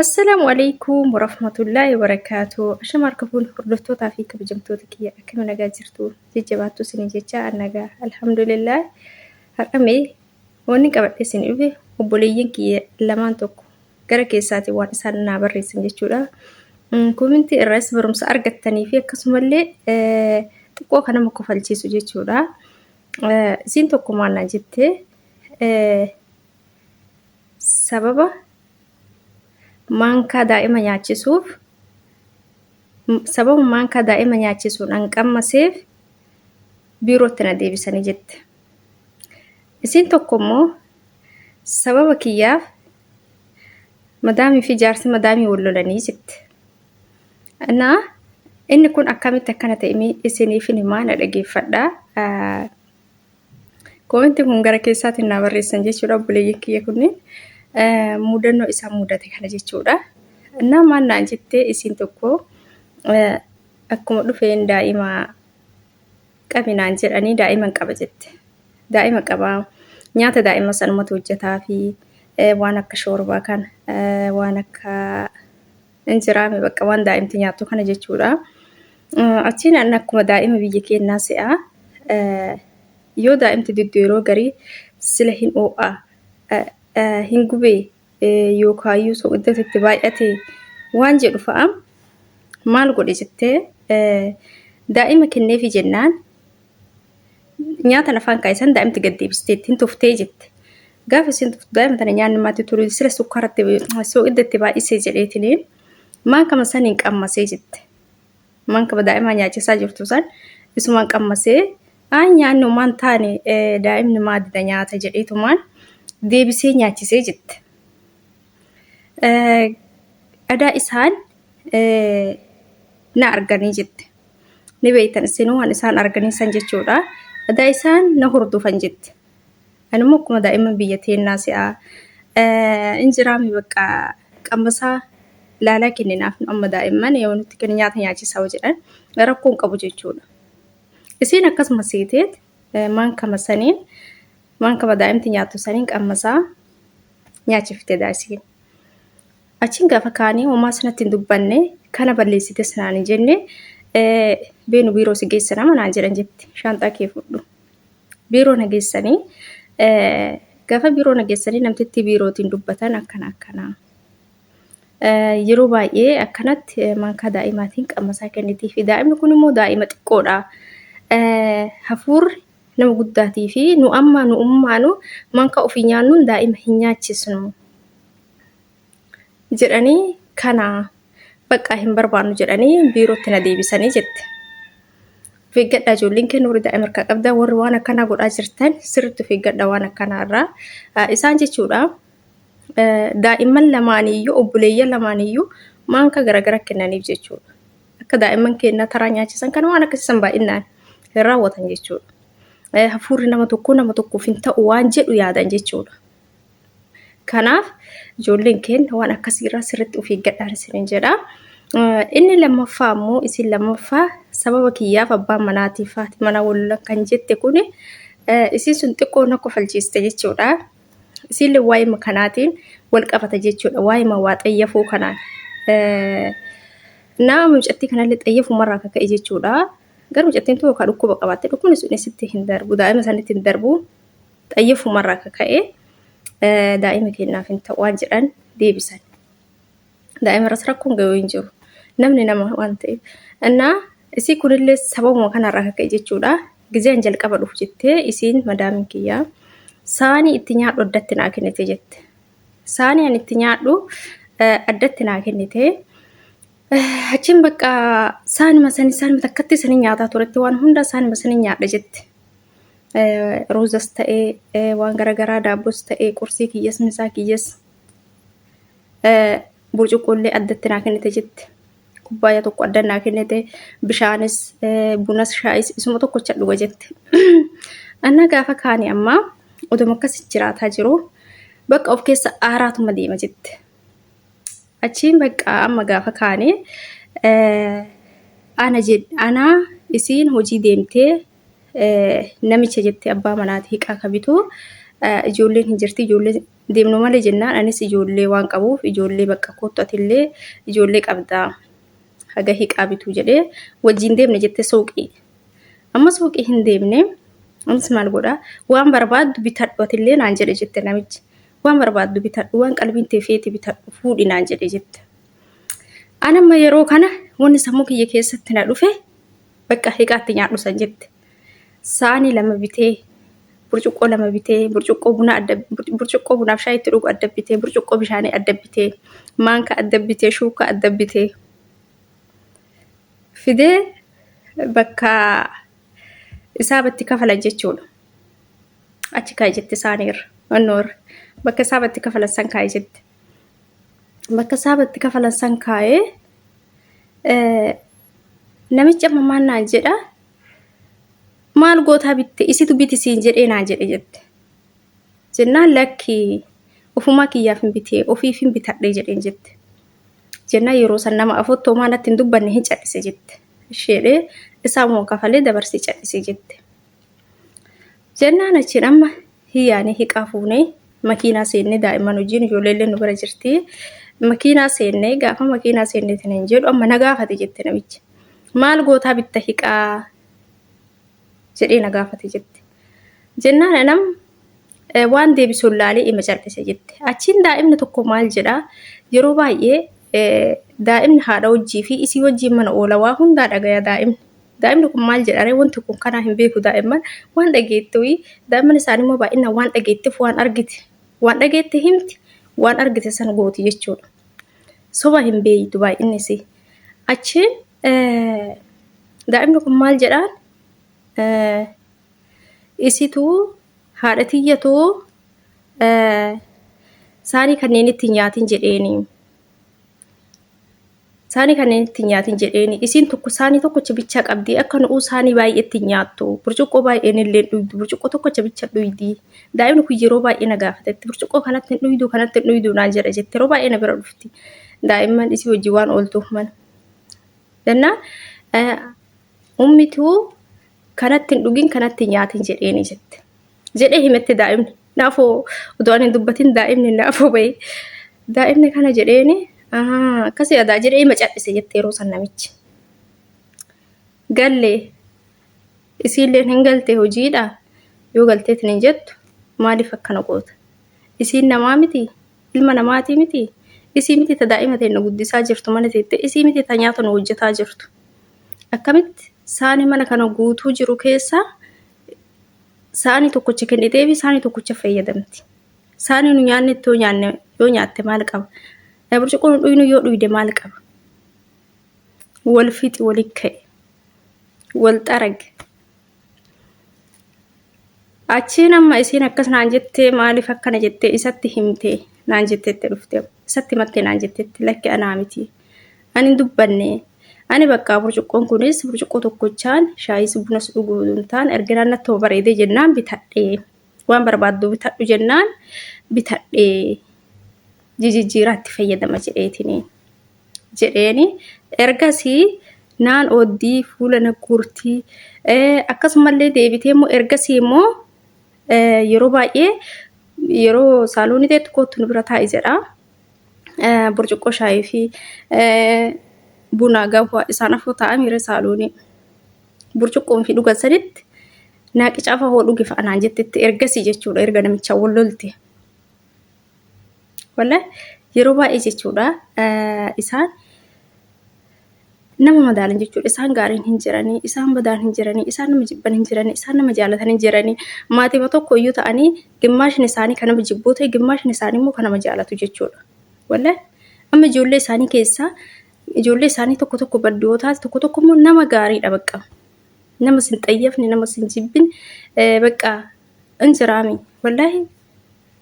Assalaamu alaikum warahmatullaahi wabarakaatu. Ashama harka fuun hordoftootaa fi kabajamtoota kiyya akkam nagaa jirtu jajjabaattuu isinii jecha an nagaa alhamdulillah. Har'a mee wanni qabadhee isin dhufe obboleeyyan kiyya lamaan tokko gara keessaatiin waan isaan naa barreessan jechuudha. Koomentii irraas barumsa argattanii fi akkasumallee xiqqoo kan nama kofalchiisu jechuudha. Isiin tokko maal naan jette sababa maankaa daa'ima nyaachisuuf sababa maankaa daa'ima nyaachisuun an qammaseef biirootti na deebisanii jette. Isiin tokko immoo sababa kiyyaaf madaamii fi jaarsi madaamii wal lolanii jette. Naa inni kun akkamitti akkana ta'e mee isiniifin himaa na dhageeffadhaa. Koomentiin kun gara keessaatiin naa barreessan jechuudha obboleeyyan kiyya kunniin mudannoo isaan mudate kana jechuudha. Naa maal naan jettee isiin tokko akkuma dhufeen daa'ima qabi naan jedhanii daa'iman qaba jette. Daa'ima qaba nyaata daa'ima sanumatu hojjetaa fi waan akka shoorbaa kana waan akka injiraame bakka waan daa'imti nyaattu kana jechuudha. Achiin an akkuma daa'ima biyya keenyaa se'a. Yoo daa'imti diddu yeroo garii sila hin oo'a hin gubee yookaayyuu soqoddatu itti baay'ate waan jedhu fa'a maal godhe jettee daa'ima kenneefi jennaan nyaata afaan kaa'e san daa'imti gad deebisteetti hin tuftee jette. Gaafa isin tuftu daa'ima tana nyaanni maatti turu sila sukkaaratti soqidda itti baay'isee jedheetiniin maankama saniin qammasee jette. Maankama daa'imaa nyaachisaa jirtu san isumaan qammasee aan nyaanni homaan taane daa'imni maa dida nyaata jedheetumaan deebisee nyaachisee jette. Adaa isaan na arganii jette. Ni beektan isinuu waan isaan arganii san jechuudha. Adaa isaan na hordofan jette. Ani immoo akkuma daa'imman biyya teennaa si'a. Injiraami bakka qammasaa laalaa kenninaaf nu amma daa'imman yoo nutti kennu nyaata nyaachisaa yoo jedhan rakkoo hin qabu jechuudha. Isiin akkasuma seeteet maankama saniin maankama daa'imti nyaattu saniin qammasaa nyaachifte daa'isiin. Achiin gaafa kaanii homaa sanatti hin dubbanne kana balleessites naan hin jenne beenu biiroo si geessa nama naan jedhan jetti shaanxaa kee fudhu. Biiroo na geessanii gaafa biiroo na geessanii namtitti biirootiin dubbatan akkana akkana. Yeroo baay'ee akkanatti maankaa daa'imaatiin qammasaa kennitii fi daa'imni kun immoo daa'ima xiqqoodha. Hafuurri nama guddaatii fi nu amma nu ummaanu maankaa ofii nyaannuun daa'ima hin nyaachisnu. Jedhanii kana bakka hin barbaannu jedhanii biirootti na deebisanii jette. Of eeggadhaa ijoolleen keenya warri daa'ima harkaa qabdan warri waan akkanaa godhaa jirtan sirriitti of eeggadhaa waan akkanaa irraa. Isaan jechuudha daa'imman lamaaniiyyuu obboleeyyan lamaaniiyyuu maanka garaagara kennaniif jechuudha. Akka daa'imman keenya taraa nyaachisan kana waan akkasiisan baay'inaan hin raawwatan jechuudha. Hafuurri nama tokkoo nama tokkoof hin ta'u waan jedhu yaadan jechuudha. Kanaaf ijoolleen keenya waan akkasii irraa sirriitti of eeggadhaan isiniin jedha. Inni lammaffaa immoo isin lammaffaa sababa kiyyaaf abbaan manaatiif haati manaa wal lolan kan jette kuni isiin sun xiqqoo na kofalchiiste jechuudha. Isiillee waa'ima kanaatiin wal qabata jechuudha. Waa'ima waa xayyafuu kanaan. Nama mucattii kanallee xayyafumarraa akka ka'e jechuudha. Garuu mucattiin tun yookaan dhukkuba qabaatte dhukkubni sun isitti hin darbu daa'ima sanitti hin darbu. Xayyafumarraa akka ka'e daa'ima keenyaaf hin ta'u waan jedhan deebisan. Daa'ima irras rakkoon ga'u hin jiru. Namni nama waan ta'eef. Innaa isii kunillee sababuma kanarraa akka ka'e jechuudha. Gizeen jalqaba dhufu jettee isiin madaamiin kiyyaa saanii itti nyaadhu addatti naa kennite jette. Saanii ani itti nyaadhu addatti naa kennite. Achiin bakka saanuma sanii saanuma takkatti sanii nyaataa turetti waan hunda saanuma sanii nyaadha jette. Ruuzas ta'ee waan garaagaraa daabbos ta'ee qursii kiyyas misaa kiyyas burcuqqoollee addatti naa kennite jette. Kubbaayyaa tokko adda naa kennite bishaanis bunas shaayis isuma tokkocha dhuga jette. Anna gaafa kaani ammaa oduma akkas jiraataa jiru bakka of keessa aaraatuma deema jette. Achiin bakka amma gaafa kaane ana anaa isiin hojii deemtee namicha jette abbaa manaati hiqaa ka bitu Ijoolleen hin jirti ijoollee deemnu malee jennaan anis ijoollee waan qabuuf ijoollee bakka kottu atillee ijoollee qabdaa haga hiqaa bituu jedhee wajjin deemne jette suuqii. Amma suuqii hin deemne anis maal godhaa waan barbaaddu bitadhu atillee naan jedhe jette namichi. Waan barbaaddu bitadhu waan qalbiin tee feete bitadhu fuudhi naan jedhe jette. Ani amma yeroo kana wanni sammuu kiyya keessatti na dhufe bakka hiqaatti nyaadhu san jette. Saanii lama bitee burcuqqoo lama bitee burcuqqoo buna adda burcuqqoo bunaaf shaayii itti dhugu adda bitee burcuqqoo bishaanii adda bitee maankaa adda bitee shuukaa adda bitee fidee bakka isaabatti kafalan jechuudha. Achi kaa'e jette saaniirra wannoorra bakka isaabatti kafalan san kaa'e jette. Bakka isaabatti kafalan san kaa'ee namichi amma maal naan jedha maal gootaa bitte isitu biti siin jedhee naan jedhe jette. Jennaan lakki ofumaa kiyyaaf hin bitee ofiif hin bitadhee jedheen jette. Jennaan yeroo san nama afootti homaa natti hin dubbanne hin cadhise jette. Isheedhee isaa immoo kafalee dabarsee cadhise jette. Jennaan achiin amma hiyyaanee hiqaa fuunee makiinaa seennee daa'imman hojiin ijoolleellee nu bira jirti. Makiinaa seennee gaafa makiinaa seenneetiin hin jedhu amma na gaafate jette namichi. Maal gootaa bitta hiqaa jedhee na gaafate jette. Jennaan anam waan deebisuun laalee ima cal'ise jette. Achiin daa'imni tokko maal jedhaa yeroo baay'ee daa'imni haadha wajjii fi isii wajjiin mana oola waa hundaa dhagaya daa'imni. Daa'imni kun maal jedha ree wanti kun kanaa hin beeku daa'imman waan dhageette wayii daa'imman isaanii immoo baay'inaan waan dhageetteef waan argite waan dhageette himti waan argite san gooti jechuudha. Soba hin beeytu baay'inni isii. Achiin daa'imni kun maal jedhaan isituu haadha tiyyatuu saanii kanneen itti nyaatin jedheeni. Saanii kanneen itti nyaatin jedheeni. Isiin tokko saanii tokkocha bichaa qabdi. Akka nu'uu saanii baay'ee itti nyaattu. Burcuqqoo baay'een illee dhuydu. Burcuqqoo tokkocha bicha dhuydi. Daa'imni kun yeroo baay'ee na gaafatetti. Burcuqqoo kanatti hin dhuydu kanatti hin dhuydu naan jedha jette. Yeroo baay'ee na bira dhufti. Daa'imman isii wajjin waan ooltuuf mana. Jennaan ummituu kanatti hin dhugin kanatti hin nyaatin jedheeni jette. Jedhee himette daa'imni. Naafoo otoo ani hin dubbatin daa'imni naafoo bahe. Daa'imni kana jedheeni akkasii adaa jedhee ima cadhise jette yeroo san namichi. Galle isiilleen hin galte hojiidha yoo galteetiin hin jettu maaliif akkana goota? Isiin namaa miti ilma namaatii miti isii miti ta daa'ima ta'e nu guddisaa jirtu mana teette isii miti ta nyaata nu hojjetaa jirtu. Akkamitti saanii mana kana guutuu jiru keessaa saanii tokkocha kenniteefi saanii tokkocha fayyadamti. Saanii nu nyaanne itti yoo nyaanne yoo nyaatte maal qaba? Burcuqqoo nu dhuynu yoo dhuyde maal qaba? Wal fixi wali ka'e. Wal xarage. Achiin amma isiin akkas naan jettee maaliif akkana jettee isatti himte naan jettetti dhufte. Isatti himatte naan jettetti lakki anaa miti. Ani hin dubbanne. Ani bakka burcuqqoon kunis burcuqqoo tokkochaan shaayis bunas dhuguu hin taane erginaan natti bareedee jennaan bitadhe. Waan barbaaddu bitadhu jennaan bitadhe. Jijijjiiraa itti fayyadama jedheetini. Jedheeni ergasii naan ooddii fuula na guurtii akkasumallee deebitee immoo ergasii immoo yeroo baay'ee yeroo saaloonii teettu koottu nu bira taa'i jedha. Burcuqqoo shaayii fi buna gahwa isaan afur ta'a miira saaloonii. Burcuqqoon fi dhugan sanitti naa qicaafa hoo dhugi fa'a naan jettetti ergasii jechuudha erga namichaa wal lolte. Wallahi yeroo baay'ee jechuudha isaan nama madaalan jechuudha. Isaan gaariin hin jiranii, isaan badaan hin jiranii, isaan nama jibban hin jiranii, isaan nama jaalatan hin jiranii. Maatima tokko iyyuu ta'anii gimmaashni isaanii kan nama jibbuu ta'e gimmaashni isaanii immoo kan nama jaalatu jechuudha. Wallahi amma ijoollee isaanii keessaa ijoollee isaanii tokko tokko badduu yoo taate tokko tokko immoo nama gaariidha bakka. Nama sin xayyafne, nama sin jibbin bakka hin jiraami. Wallahi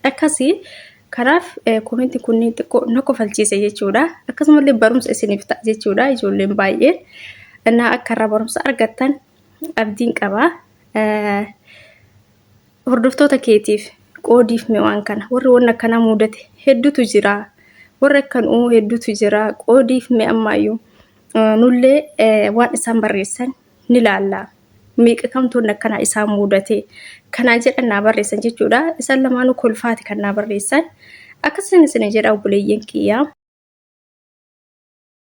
akkasii kanaaf komentiin kunniin xiqqoo na kofalchiise jechuudha. Akkasumallee barumsa isiniif ta'a jechuudha ijoolleen baay'een. Innaa akka irraa barumsa argattan abdiin qaba. Hordoftoota keetiif qoodiif mee waan kana warri waan akkanaa mudate hedduutu jira. Warri akkan uumuu hedduutu jira. Qoodiif mee ammaayyuu nullee waan isaan barreessan ni laalla. Meeqa kamtuun akkana isaan mudate kanaan jedhan naa barreessan jechuudha. Isaan lamaanuu kolfaati kan naa barreessan. Akkasumas isin jedha obboleeyyan kiyyaa.